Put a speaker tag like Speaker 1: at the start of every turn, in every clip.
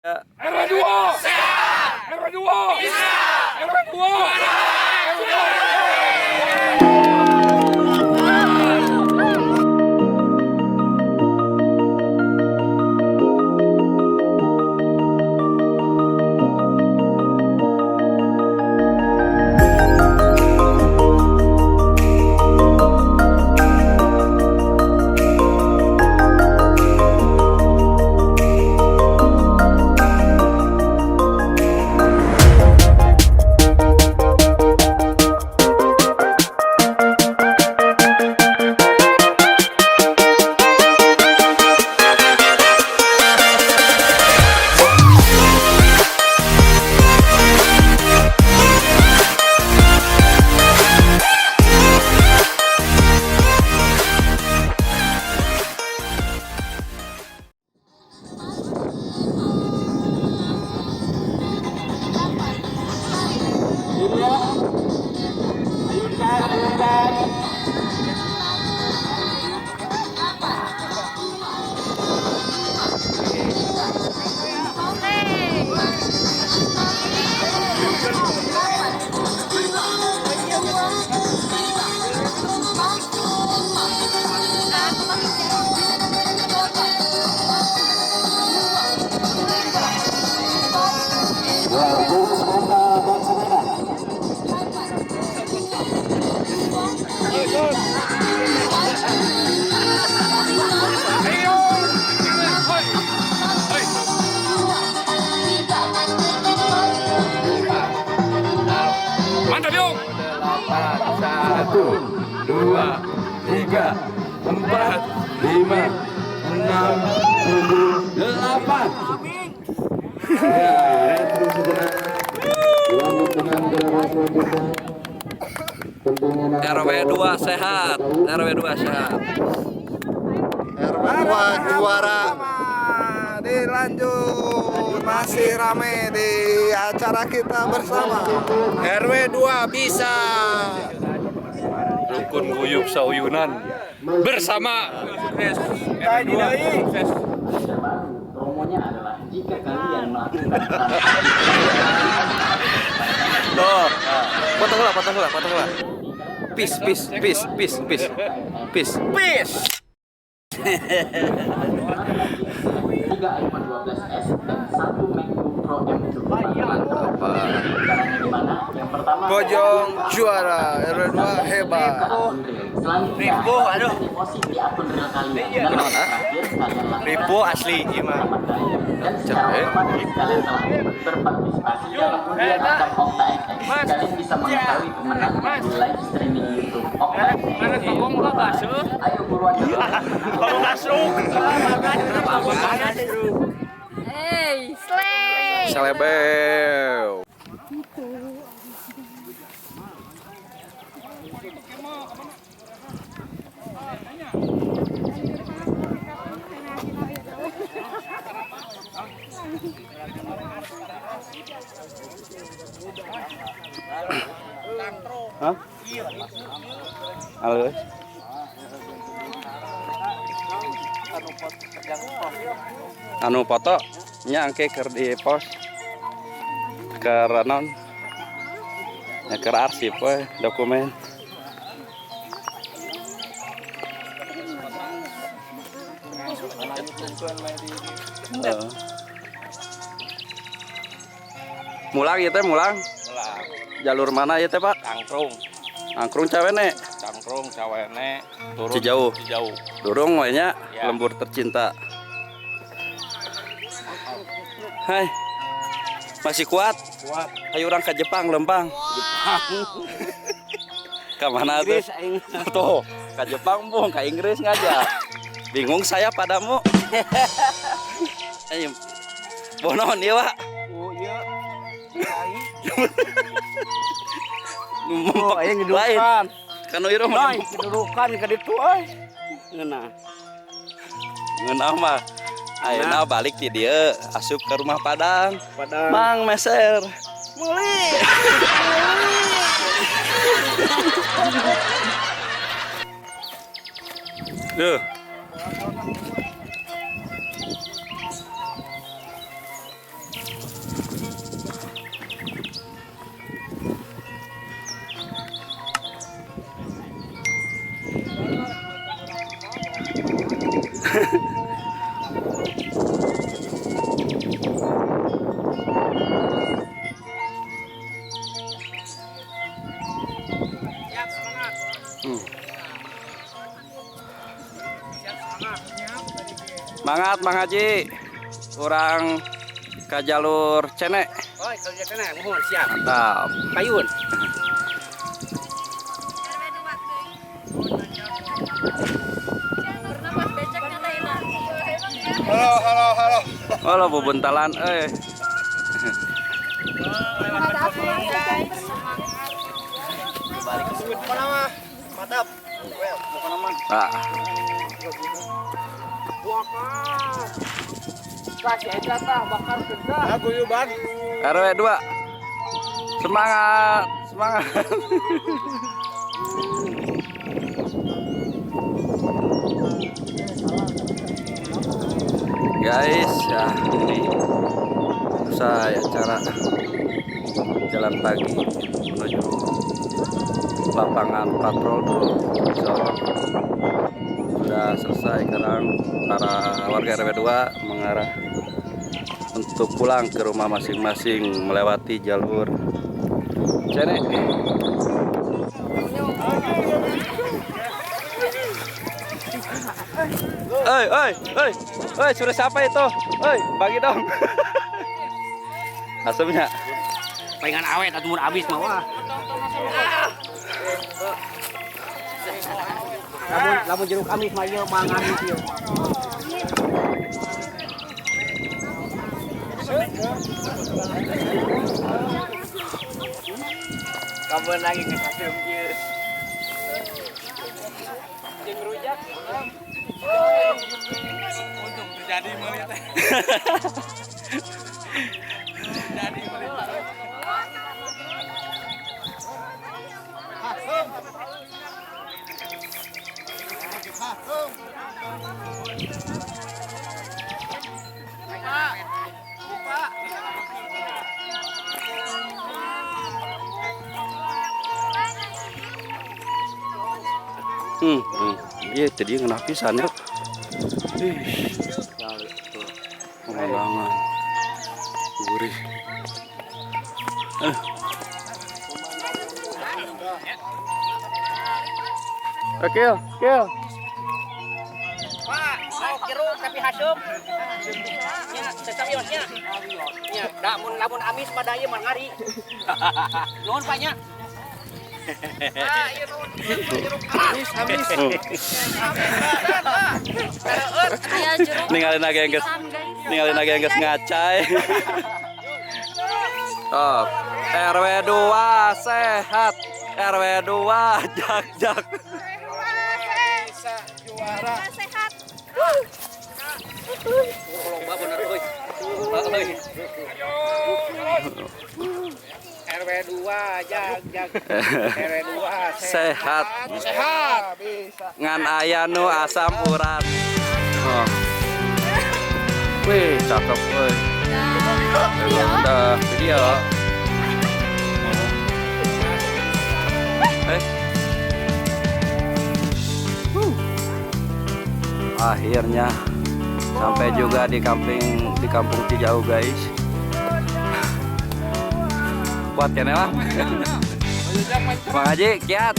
Speaker 1: RW 2 sehat. RW 2 bisa. RW 2 juara. RW 2. Mantap yuk.
Speaker 2: 1, 2, 3, 4, 5, 6, 7, 8. Ya, terus sejenak. Dilanjut dengan gerakan selanjutnya. Tentunya
Speaker 3: RW 2 sehat, RW 2 sehat.
Speaker 4: RW 2 juara.
Speaker 5: Dilanjut, masih rame di acara kita bersama.
Speaker 4: RW 2 bisa.
Speaker 1: Rukun guyup sauyunan bersama sukses. RW 2 sukses.
Speaker 6: Terbaru, promonya adalah jika kalian melakukan transaksi
Speaker 3: Tuh. Potong lah, potong lah, potong lah. Peace, peace, peace, peace, peace. Peace. Peace.
Speaker 6: 3 iPhone 12s dan 1 MacBook Pro M2. Mantap. Caranya gimana? Yang pertama,
Speaker 5: Bojong juara, RW 2 hebat.
Speaker 6: ke akun real. Selanjutnya,
Speaker 3: Ribu, aduh.
Speaker 6: deposit di akun real kalian. Dan
Speaker 3: Kenapa?
Speaker 6: terakhir, kalian lakukan
Speaker 3: Ribu asli, iya mah.
Speaker 6: Dan secara otomatis kalian telah berpartisipasi dalam undian acak Okta FX. Kalian bisa mengetahui pemenangnya di live streaming YouTube Okta FX. Ayo buruan.
Speaker 7: Hey, slay!
Speaker 3: Selebel. Hah? Halo. Anu foto nya engke keur di pos keur naon nya keur arsip we dokumen. Heeh. Mulang ieu teh mulang.
Speaker 8: Mulang.
Speaker 3: Jalur mana ieu teh, Pak?
Speaker 8: Cangkrung.
Speaker 3: Angkrung Cawene.
Speaker 8: Cangkrung Cawene turun
Speaker 3: Cijauh.
Speaker 8: Cijauh.
Speaker 3: Durung we nya
Speaker 8: Ya.
Speaker 3: lembur tercinta. Hai. Masih kuat?
Speaker 8: Kuat.
Speaker 3: Ayo urang ke Jepang lempang. Jepang. Ke mana tuh? Tuh, ke Jepang bung, ke Inggris ngajak. Bingung saya padamu. Ayo. Bonon ieu, Pak.
Speaker 8: Oh iya.
Speaker 3: Oh,
Speaker 8: aing
Speaker 3: lain.
Speaker 8: ngedudukan.
Speaker 3: Kanu ieu mah
Speaker 8: Noy, kedudukan ka ditu euy. Ngeunah.
Speaker 3: ngeunah mah. Ayeuna balik ti dieu, asup ke rumah Padang.
Speaker 8: Padang.
Speaker 3: Mang meser.
Speaker 8: Meuli.
Speaker 3: Duh. Semangat Mang Haji. Urang ke jalur Cene.
Speaker 8: Oh, ke jalur Cene, mohon siap.
Speaker 3: Mantap.
Speaker 8: Payun.
Speaker 5: Halo, halo, halo.
Speaker 3: Halo, bubuntalan euy.
Speaker 5: Mantap.
Speaker 3: Nah. RW 2. Semangat, semangat. Guys, ya ini usai acara jalan pagi menuju lapangan patrol Sorong sudah selesai. Sekarang para warga RW 2 mengarah untuk pulang ke rumah masing-masing melewati jalur Cene. Oi, oi, oi, oi, suruh siapa itu? Oi, bagi dong. Asemnya.
Speaker 8: Palingan awet atuh mun habis mah wah. Lamun jeruk amis mah ieu mah amis ieu. Kamu lagi ke kasem ieu. Jeung rujak.
Speaker 1: Untung terjadi meuli teh. Jadi meuli.
Speaker 3: Iya tadi ngenah pisan ya. Ih. Pemandangan gurih. Oke, oke.
Speaker 8: Pak, jeruk tapi haseup. Nya, sesariosnya. Nya, da mun lamun amis pada ieu mah ngari. Nuhun Pak nya. Ah, ieu nuhun jeruk amis, amis.
Speaker 3: Ninggalin lagi yang geus. Ninggalin lagi yang geus ngacai. Top. RW 2 sehat. RW 2 jak-jak.
Speaker 5: Bisa juara.
Speaker 7: Sehat.
Speaker 8: Lomba bener euy. RW 2 jag-jag. RW 2
Speaker 3: sehat.
Speaker 5: Sehat. Bisa.
Speaker 3: Ngan aya nu asam urat. Oh. Wih, cakep euy. Udah video. Akhirnya sampai juga di kampung Cijauh guys. Kuat ya lah. Bang Haji, kiat.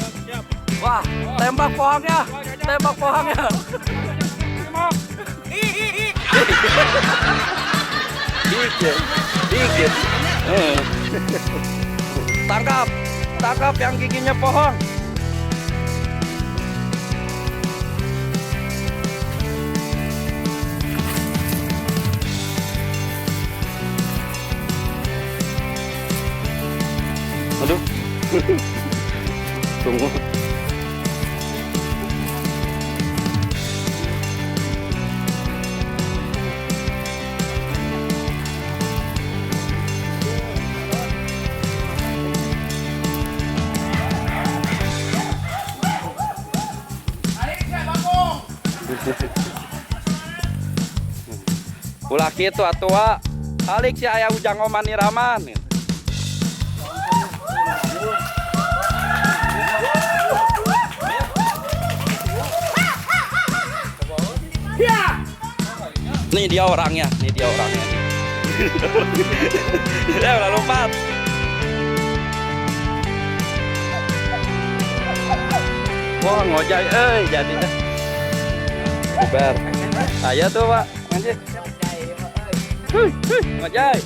Speaker 3: Wah, tembak pohonnya. Tembak pohonnya. Dikit, dikit. Tangkap, tangkap yang giginya pohon. Aduh, tunggu. Ulah kitu atuh, alik si aya ujang oman niraman. Nih dia orangnya, nih dia orangnya. Ya udah lompat. Wah ngojay, jadinya. Bubar. Saya tuh Pak, nanti. kasih. Ngajai.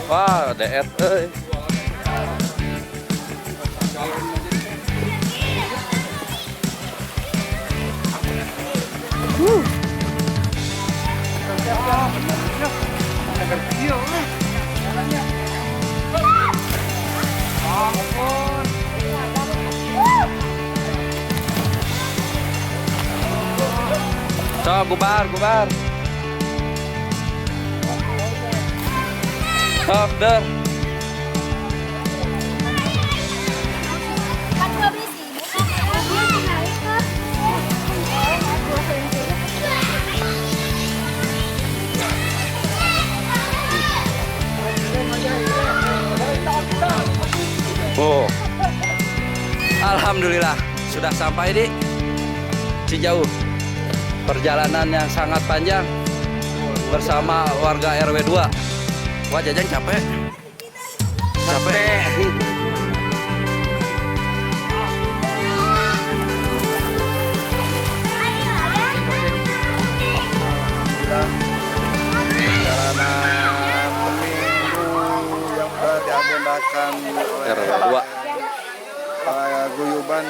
Speaker 3: Wah, deet euy. Sok gubar, gubar. Sok der. Oh. Alhamdulillah sudah sampai di Cijauh. Perjalanan yang sangat panjang bersama warga RW 2. Wah, Jajang capek. Capek.
Speaker 5: Perjalanan minggu yang telah diagendakan oleh
Speaker 3: RW 2.
Speaker 5: Paguyuban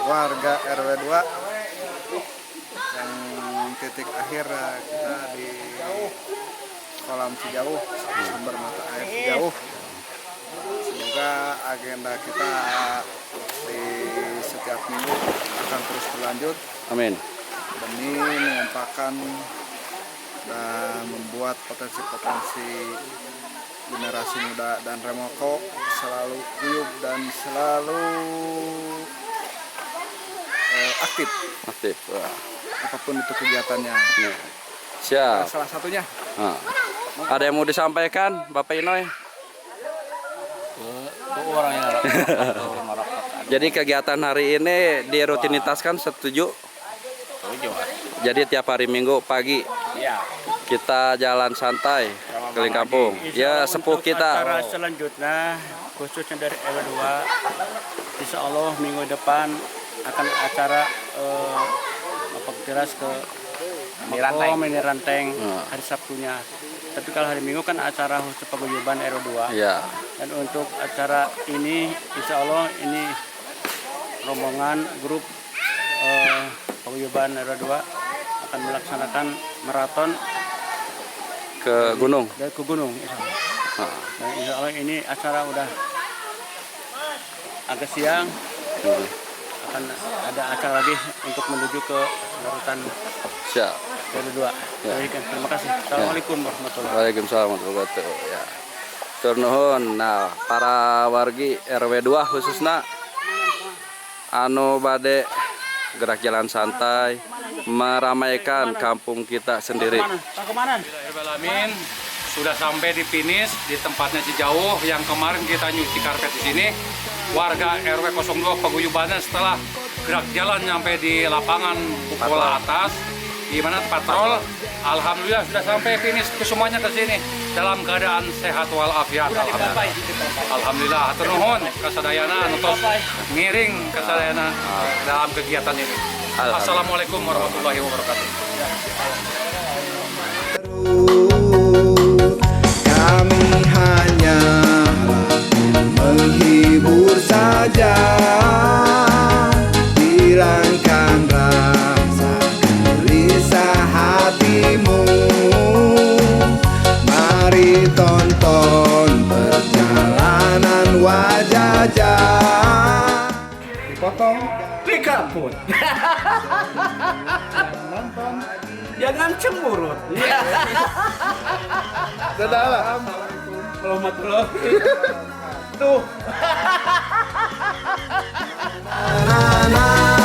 Speaker 5: warga RW 2 yang titik akhir kita di kolam Cijauh, sumber mata air Cijauh. Semoga agenda kita di setiap minggu akan terus berlanjut.
Speaker 3: Amin.
Speaker 5: Demi mengompakkan dan membuat potensi-potensi generasi muda dan remoko selalu guyub dan selalu aktif.
Speaker 3: Aktif. Wah.
Speaker 5: Apapun itu kegiatannya.
Speaker 3: Ya. Siap.
Speaker 5: Salah satunya.
Speaker 3: Nah. Ada yang mau disampaikan, Bapak Inoy? Jadi kegiatan hari ini dirutinitaskan, setuju?
Speaker 8: Setuju.
Speaker 3: Jadi tiap hari Minggu pagi kita jalan santai keliling kampung. Ya, sepuh kita.
Speaker 9: Acara selanjutnya khususnya dari RW 2, insya Allah minggu depan akan acara teras ke Mini Ranteng hari Sabtunya. Tapi kalau hari Minggu kan acara khusus paguyuban RW 2.
Speaker 3: Iya.
Speaker 9: Dan untuk acara ini insya Allah ini rombongan grup paguyuban RW 2 akan melaksanakan maraton
Speaker 3: ke gunung.
Speaker 9: Dari ke gunung, insya Allah. Dan insya Allah ini acara udah agak siang. Akan ada acara lagi untuk menuju ke Larutan.
Speaker 3: Siap.
Speaker 9: RW 2.
Speaker 3: Ya.
Speaker 9: Terima kasih. Assalamualaikum warahmatullahi wabarakatuh.
Speaker 3: Waalaikumsalam warahmatullahi wabarakatuh. Ya. Tur nuhun. Nah, para wargi RW 2 khususnya anu bade gerak jalan santai meramaikan kampung kita sendiri.
Speaker 1: Alamin, sudah sampai di finish di tempatnya Cijauh yang kemarin kita nyuci karpet di sini. Warga RW 02 paguyubannya setelah gerak jalan nyampe di lapangan bola atas, di mana patrol, alhamdulillah sudah sampai finish ke semuanya ke sini dalam keadaan sehat walafiat. Alhamdulillah. Alhamdulillah, hatur nuhun kasadayana nutos ngiring kasadayana dalam kegiatan ini. Assalamualaikum warahmatullahi wabarakatuh.
Speaker 5: Kami hanya menghibur saja, hilangkan rasa gelisah hatimu. Mari tonton perjalanan wajah. Dipotong
Speaker 10: dikaput.
Speaker 5: Nonton
Speaker 10: jangan cemurut.
Speaker 5: Dadah lah.
Speaker 10: Tuh.
Speaker 5: Na, na.